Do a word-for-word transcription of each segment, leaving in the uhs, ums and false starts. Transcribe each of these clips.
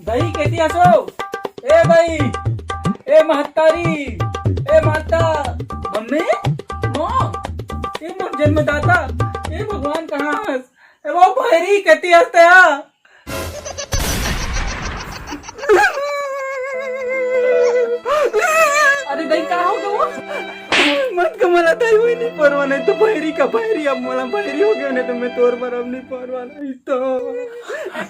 दई, कति हस ओ? ए दई, ए महतारी, ए माता, मम्मी, माँ, ए मोर जन्मदाता, ए भगवान कहाँ हस? ए वो भैरी, कति हस तैं? अरे दई, का हो गे वो? मत का मोला दई, वही नहीं परवा, नहीं तो भैरी का भैरी, अब मोला भैरी हो गया, नहीं तो मैं तोर बर अब नहीं परवा, नहीं तो।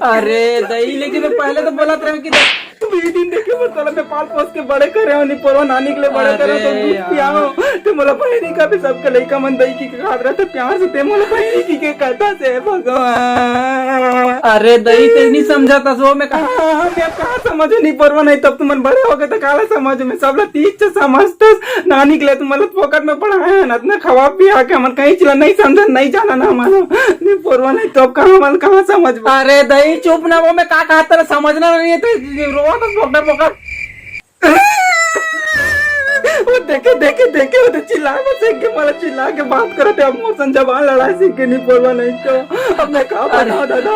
अरे दई, लेकिन मैं पहले तो बोलत रहे कि दई, तू भी दिन देखे बर तोला मैं पाल पोस के बड़े करे हो, नहीं परवा नानी के लिए बड़े करे हो, तो अरे दूध यार। पियाओ। तो मोला भैरी का भी सबके लइका मन दई की के खात रहे, तो प्यार से ते मोला भैरी की के कहता से भगवान। अरे दई, ते नहीं समझत हस वो मैं कहा। हाँ, मैं अब कहाँ समझ नहीं परवा, नहीं तब तुमन बड़े हो गए तो काला समझ में, सब ला तीच समझतस। नानी के लिए तुमन ला फोकट में पढ़ाए हैं, इतना खवा पिया के हमन कहीं चला नहीं समझन, नहीं जाना ना मानो। नहीं परवा, नहीं तो अब कहाँ मन कहाँ समझ। अरे दई चुप ना, वो मैं का कहा, तेरा समझना नहीं है तो रोवा तो फोकट फोकट। वो देखे, देखे, देखे, वो तो चिल्ला के सीख के, मोला चिल्ला के बात करत हे। अब मोर संग जबान लड़ाई सीख के नहीं परवा, नहीं तो अब मैं का बनाओ दादा,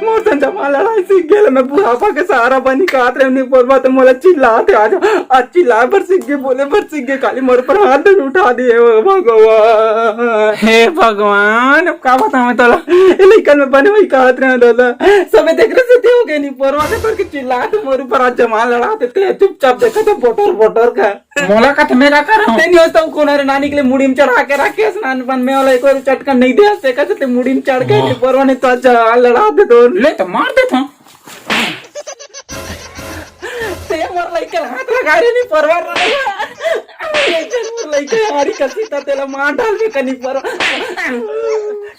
मोर संग जबान लड़ाई सीख गेल। मैं बुढ़ापा के सहारा बनी कहत रहे नहीं परवा, तो मोला चिल्लात हे। आज, आज चिल्लाए बर सीख के, बोले बर सीख के, खाली मोर पर हाथ धर उठा दिए, ओ भगवान। हे भगवान, अब का बताऊं मैं तोला, ये लइकन में बने वही कहत रहे दादा, सबे देख रहे से हो गए नहीं परवा के तोर के चिल्लात हे मोर ऊपर, आज जबान लड़ा देते हैं, चुपचाप देखा तो बोटर बोटर का। मोला कथे मैं का करहूं? ते नहीं होता कोन हर नानी के लिए मुड़ी में चढ़ा के रखे, स्नान पान में वाला एक और चटकन नहीं दे, से कहते ते मुड़ी में चढ़ के हाँ। नहीं परवा, नहीं तो अच्छा लड़ा दे दो। ले तो मार देता हूँ। ते मोर लइका हाथ लगा रहे नहीं परवा रहे। ये जन मोर लइका हमारी कसी ता तेला मार डाल के कनी परवा।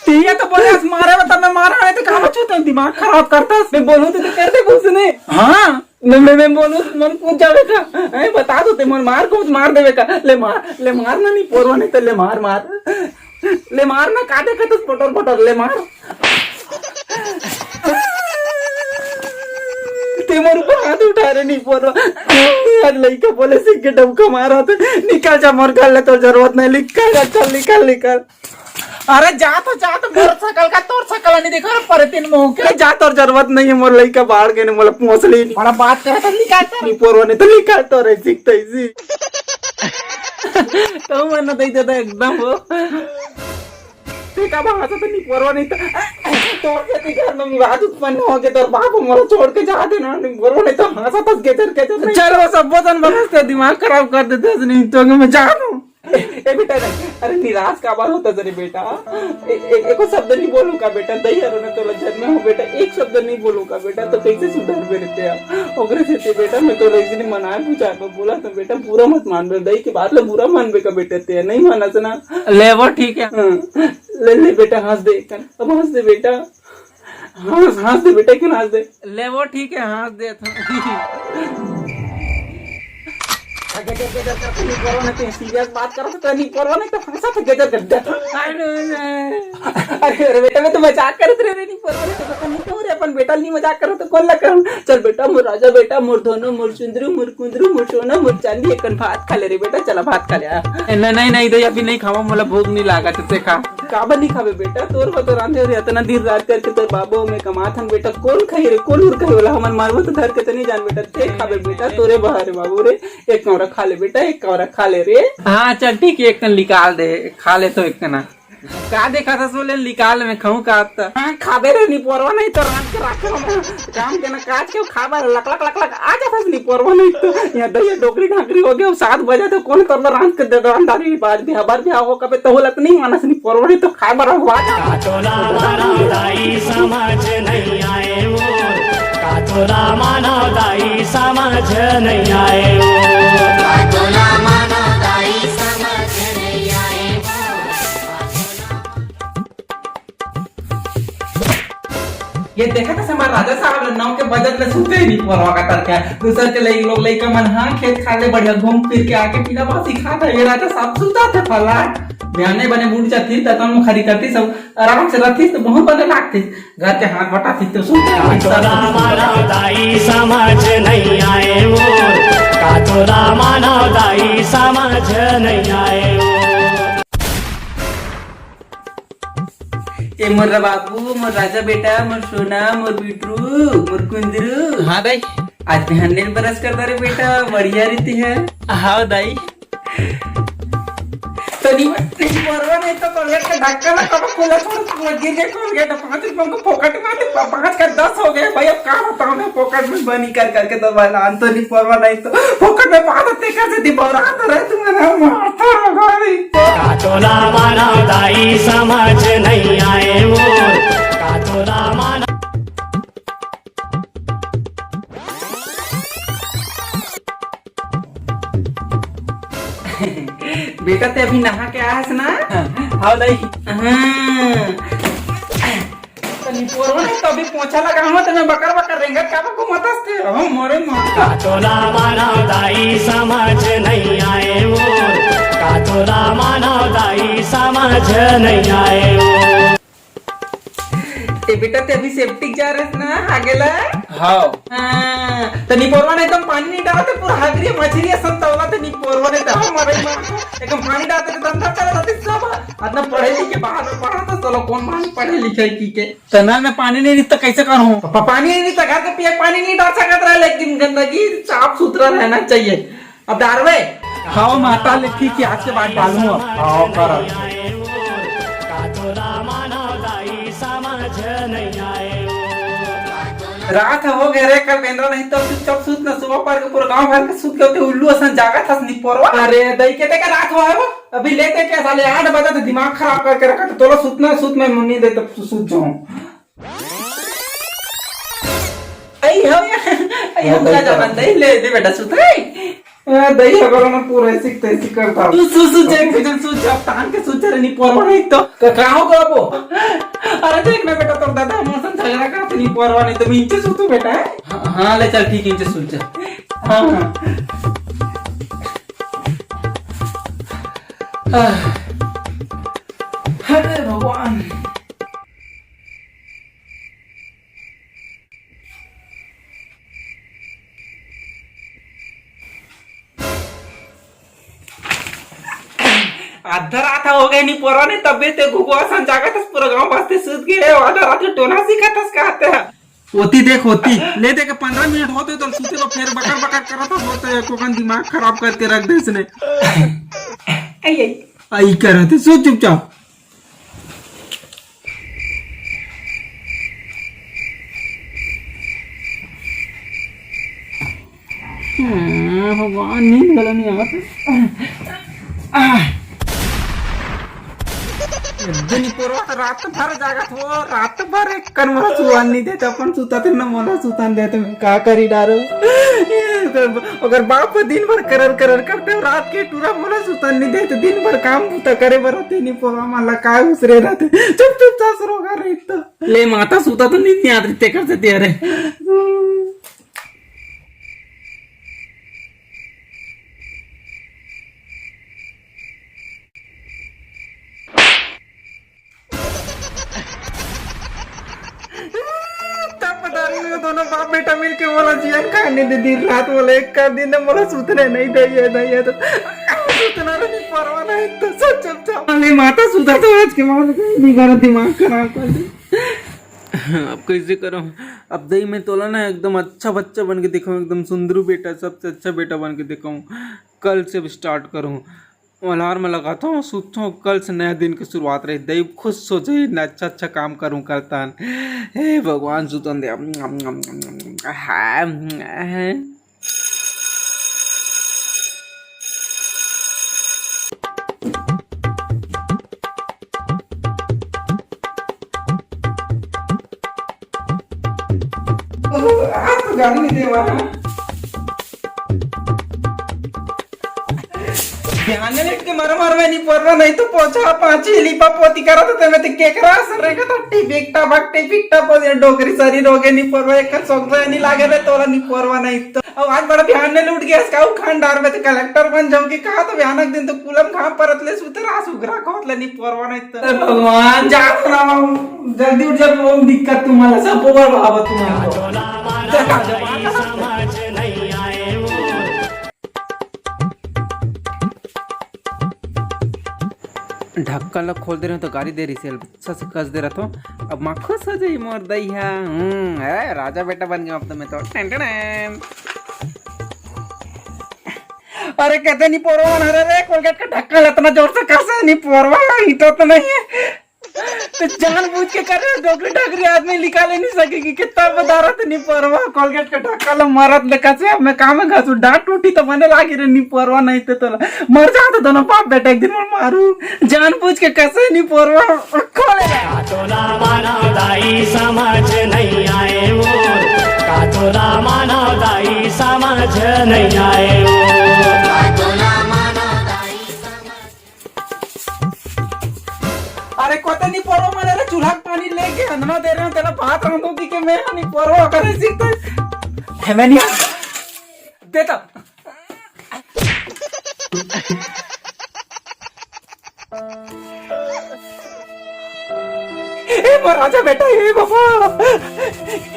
ते ये तो बोले, "आज मारे बता, मैं मारा है तो कहाँ छूते हैं, दिमाग खराब करता है।" मैं बोलूँ तो, तो कर दे कुछ नहीं। हाँ। मैं, मैं, मैं बोलूं, मन कूद जावे का? हैं, बता दो ते मन मार को मार देवे का? ले मार, ले मार ना, नहीं परवा, नहीं तो ले मार, मार। ले मार ना, का देखत हस पटर पटर, ले मार। ते मोर ऊपर हाथ उठा रहे, नहीं परवा। यार, लइका बोले सीख के डबका मारा तो निकल जा मोर घर ले, तो जरूरत नहीं, निकल जा, चल, निकल, निकल। अरे जा तो, जा तो, मोर सकल का तोर सकल नहीं देखा रे, परे तीन मुंह के। जा, तोर जरूरत नहीं है, मोर लइका बाढ़ के ने मोला पोस ले। बड़ा बात करत हे, निकाल तो। नहीं परवा, नहीं तो निकाल तो रे, सीख तो इसी। तो मन दे देता एकदम वो। ते का भाषा तो नहीं परवा, नहीं तो तोर के घर में विवाद उत्पन्न हो गया, तोर बाप मोला छोड़ के जा देना, नहीं परवा, नहीं तो हंसा तो गेजर गेजर नहीं। चल, वो सब वजन बरस के दिमाग खराब कर देते हैं, नहीं तो मैं जानू। ए बेटा, अरे निराश काबर होता रे बेटा? ए, ए, एको शब्द नहीं बोलूं का बेटा? दई हरो ना तोला जन्मे हो बेटा, एक शब्द नहीं बोलूं का बेटा? तो कैसे सुधरबे रे ते? ओकरे सेती बेटा मैं तोला इसने मनाए बुझाए बर बोला था बेटा, बुरा मत मानबे, दई के बात ला बुरा मानबे का बेटा ते? नहीं मानस ना? ले वो ठीक है। हाँ, ले, ले बेटा, हंस दे, अब हंस दे बेटा। हंस, हंस दे बेटा, क्यों हंस दे? ले वो ठीक है, हंस दे तो। गजर, गजर करके नहीं परवा, नहीं तो सीरियस बात करो तो नहीं परवा, नहीं तो हंसा तो गजर, गजर। अरे, अरे बेटा, मैं तो मजाक करत रहे रे, नहीं परवा, नहीं तो नहीं कहूं रे, अपन बेटा नहीं मजाक करो तो कौन ला करूं? चल बेटा, मोर राजा बेटा, मोर धनो, मोर चुंदरू, मोर कुंदरू, मोर सोना, मोर चांदी, एकन भात खा ले रे बेटा, चला भात खा ले आ। ए, नहीं, नहीं, नहीं, दे, अभी नहीं खावा, मोला भूख नहीं लागा, ते खा। काबर नहीं खाबे बेटा, तोर बर तो रांधे रे, इतना दिन रात करके तोर बाबू में कमात हन बेटा, कौन खाई रे, कौन उर खाई वाला, हमन मारबो तो धर के तो नहीं जान बेटा, ते खाबे बेटा, तोरे बहार रे बाबू रे, एक कौरा खा ले बेटा, एक कौरा खा ले रे। हाँ चल ठीक है, एक कन निकाल दे, खा ले तो एक कना। का देखा था सोले निकाल में खाऊं का आता। हाँ खाबे रे, नहीं परवा नहीं तो रांध के रखे हो, काम के ना काज के खाबे लक लक लक लक आ जाता नहीं परवा नहीं तो। यहाँ दहिया डोकरी ढाकरी हो गया, सात बजे तो कौन करना रांध के दे, रांधारी बाज भी हबर भी हो कबे तो होलत नहीं मानस नहीं परवा नहीं तो खाए बर हुआ। का तोला मानव दाई समझ नहीं आए वो, का तोला मानव दाई समझ नहीं आए वो। का तोला मानव दाई समझ नहीं आए वो। ये देखा था हमारे राजा साहब ला नौ के बजत ले सुते नहीं परवा का तरका। दूसर के लई-, लोग लइका मन हाँ खेत खार ले बढ़िया घूम फिर के आके पीला बासी खाता। ये राजा साहब सुता था फलाट। बिहाने बने उठ जाती, ततन खड़ी करती, सब आराम से रहती तो बहुत बने लागती। घर के हाथ बटाती तो सुते। का तोला मानव दाई समझ नहीं आए वो, का तोला मानव दाई समझ नहीं आए वो। ए मोर बाबू, मोर राजा बेटा, मोर सोना, मोर बिटरू, मोर कुंदरू। हाँ दाई। आज बिहान ले brush करता रे बेटा, बढ़िया रीति है। हाँ दाई। तो नहीं, नहीं परवा नहीं तो Colgate का ढक्कन ना कब खुला छोड़, तू गिर गए Colgate, पाँच रुपए को फोकट में आते, पा-, पाँच का दस हो गए भाई। अब क्या बताऊँ मैं, फोकट में बनी कर करके तो भाई लान तो नहीं परवा नहीं तो फोकट में पाँच आते कैसे दी बौरा तो रहे तू मेरा माथा लगा रही तो। का तोला मानव दाई समझ नहीं आए वो, का तोला मानव बेटा, ते अभी नहा के आया है ना? हाँ, दाई। हाँ। तो निपोरवा नहीं तो अभी पोछा लगा हुआ तो मैं बकर बकर रेंगत का बको मत हंसते रहो मोरे माँ। का तोला मानव दाई समझ नहीं आए वो, का तोला मानव दाई समझ नहीं आए वो। ए बेटा, ते अभी septic जा रहे ना, हागेला? हाँ। हाँ, तो निपोरवा ने एकदम पानी नहीं डाला, तो पूरा हागरी मछली असन तौला, तो निपोरवा ने तो मरे मार। एकदम पानी डालते तो धंधा चला जाते सब। इतना पढ़े लिखे बाहर में पढ़ा तो चलो कौन मान पढ़े लिखे की के। तो नल में पानी नहीं निकलता, कैसे करूँ? प-, पानी नहीं निकलता, घर के पिए पानी नहीं डाल सकत रहे, लेकिन गंदगी साफ सुथरा रहना चाहिए। अब डारवे? हाँ माता, ले ठीक है, आज के बाद डालूंगा। हाँ, कर। रात हो गए रे, कल बेंदरा नहीं तो चुपचाप सूत ना, सुबह पर के पूरा गांव भर के सूत के उल्लू असन जागा था निपोरवा। अरे दई के देखा रात हो है वो, अभी लेते क्या साले आठ बजे तो दिमाग खराब करके रखा, तो तोला सूतना सूत में मुन्नी दे तब सूत जाऊं। आई हो या, आई हो हाँ, का दई जवान दई ले दे बेटा सुत रे। ए, दई हगरो ना पूरा ऐसी तैसी करता। तू सु सु जे कुछ सु जब तान के सु जरे नहीं परवा नहीं तो। का कहाँ को अबो? अरे देख ना बेटा, तोर दादा हमर संग झगड़ा करते नहीं परवा नहीं तो मैं इंचे सु तू बेटा है। हाँ, हाँ, ले चल ठीक है, इंचे सु चल। हाँ, हाँ। आह। अरे भगवान। आधा रात हो गए, नहीं परवा नहीं, तबे ते घुघुआ सन जागत हस, पूरा गांव बस्ती सुत गए, आधा रात के टोना सीखत हस, कहते हैं। ओती देख, ओती ले दे के पंद्रह मिनट होते तो सुते लो, फिर बकर बकर करत हस, होते एको कन दिमाग खराब करके रख दे इसने। आई, आई। आई करत है, सो चुपचाप। हाँ, भगवान, नींद गला नहीं आवत। आह। दिन पूरा तो रात भर जागत हो, रात भर एक कन मोला सुतन नहीं देते, अपन सुता थे न मोला सुतन देते, मैं का करी डारो। अगर बाप दिन भर करर करर करते, रात के टूरा मोला सुतन नहीं देते, दिन भर काम बूता करे बर रहते, नहीं पोवा माला का उसरे रहते, चुप चुप सासरो घर रहता। ले माता सुता तो नींद नहीं आती तेकर से तेरे। तब पता नहीं वो दोनों बाप बेटा मिलके मोला जियन खाने दे दिन रात मोला एक कर दिन मोला सुतने नहीं दे ये नहीं है तो सुतना नहीं परवा नहीं तो सब चुप चाप। अरे माता सुता तो आज के बाद नहीं करो दिमाग खराब कर दे। अब कैसे करूँ? अब दई मैं तोला ना एकदम अच्छा बच्चा बन के दिखाऊँ, एकदम सुंदरू बेटा, सबसे अच्छा बेटा बन के दिखाऊँ। कल से अब start करूँ, अलार्म लगाता हूँ, सोचता हूँ कल से नया दिन की शुरुआत रही, दई खुश हो जाए ना, अच्छा अच्छा काम करूँ करता। हे भगवान सुतन दे। आज तो गाड़ी नहीं देवा। ध्यान में लेट के मर मर में नहीं पड़ रहा, नहीं तो पोछा पाछी लिपा पोती करा तो मैं तो केकरा असर रहेगा तो टिपिक टपक टिपिक टपक डोकरी शरीर हो गए नहीं पड़वा एक सोगदा नहीं लागे रे तोला नहीं पड़वा नहीं तो। अब आज बड़ा ध्यान में लूट गया इसका खान डार में तो कलेक्टर बन जाऊंगी कहा तो भयानक दिन तो कुलम घाम परत ले सुते रहा सुगरा कोत ले नहीं पड़वा नहीं तो। भगवान जा तो ना जल्दी उठ जा, बहुत दिक्कत तुम्हाला सब ओवर बाबा तुम्हाला। ढक्कन ला खोल दे रहे हो तो गारी दे रही से, अच्छा से कस दे रहा था। अब माँ खुश हो जाई मोर दई हा। हम्म, ए, राजा बेटा बन गया अब तो मैं तो। टन टन टन। अरे कहते निपोरवा मन हरे रे, कोलगेट का ढक्कन इतना जोर से कसे निपोरवा, ईटो तो नहीं है। तो जानबूझ के कर रहे हो, डोकरी ढाकरी आदमी निकाले नहीं सकेगी, कितना बदारत निपोरवा, कोलगेट का ढक्कन ला मारत ले कसे, अब मैं काम में घसू, डांट टूटी तो मने लागी रे निपोरवा, नहीं ते तो ला-, मर जाते दोनों बाप बेटा, एक दिन मैं मारू, जानबूझ के कसे निपोरवा खोले रे। का तोला मानव दाई समझ नहीं आए वो, का तोला मानव दाई समझ नहीं आए वो। अरे कोते निपोरवा मारे रे, चूल्हा के पानी लेके अंधना दे रहे हो, तेरा भात रांधो की के मैं निपोरवा करे सीखते। है मैं नहीं देता। ए मोर राजा बेटा, ए बाबा,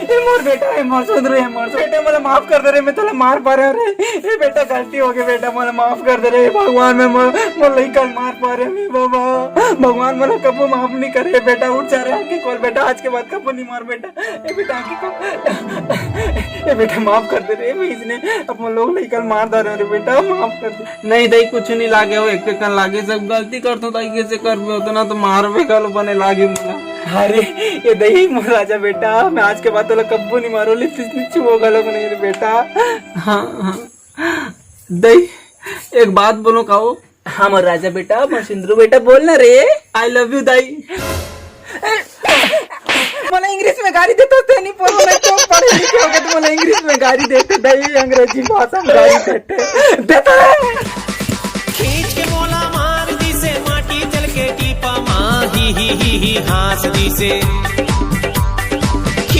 ए मोर बेटा, ए मोर सुंदर, ए मोर बेटे, मोला माफ कर दे रे, मैं तोला मार पारे रे। ए बेटा, गलती हो गई बेटा, मोला माफ कर दे रे भगवान, मैं मोर, मोर लइका ल मार पारे मैं बाबा। भगवान मोला कबो माफ नहीं करे बेटा, उठ जा रे आके खोल बेटा, आज के बाद कबो नहीं मार बेटा। ए बेटा, आके खोल। ए बेटा, माफ कर दे रे, मैं इसने अपन लोग लइका ल मार डारे रे बेटा, माफ कर दे। नहीं दाई, कुछ नहीं लागे हो, एक कन लागे, सब गलती करतो दाई, कैसे करबे, उतना तो मारबे घलो बने लागे मोला। अरे, ए दाई, मोर राजा बेटा, मैं आज के बाद तोला कब्बो नहीं मारो, लिपस्टिक छुओ घलो नहीं रे बेटा। हाँ, हाँ। दाई, एक बात बोलो का हो? हाँ, मोर राजा बेटा, मोर सिंदरू बेटा, बोल ना रे। I love you दाई। मोला इंग्लिश में गारी देता ते नहीं पढ़ो, मैं तो पढ़े लिखे होगे तो मोला इंग्लिश में गारी देते दाई, अंग्रेजी भाषा में गारी देते, देता है। खींच के मोला मार दिसे, माटी जल के टीपा मा, ही, ही, ही, ही, हाँस दिसे।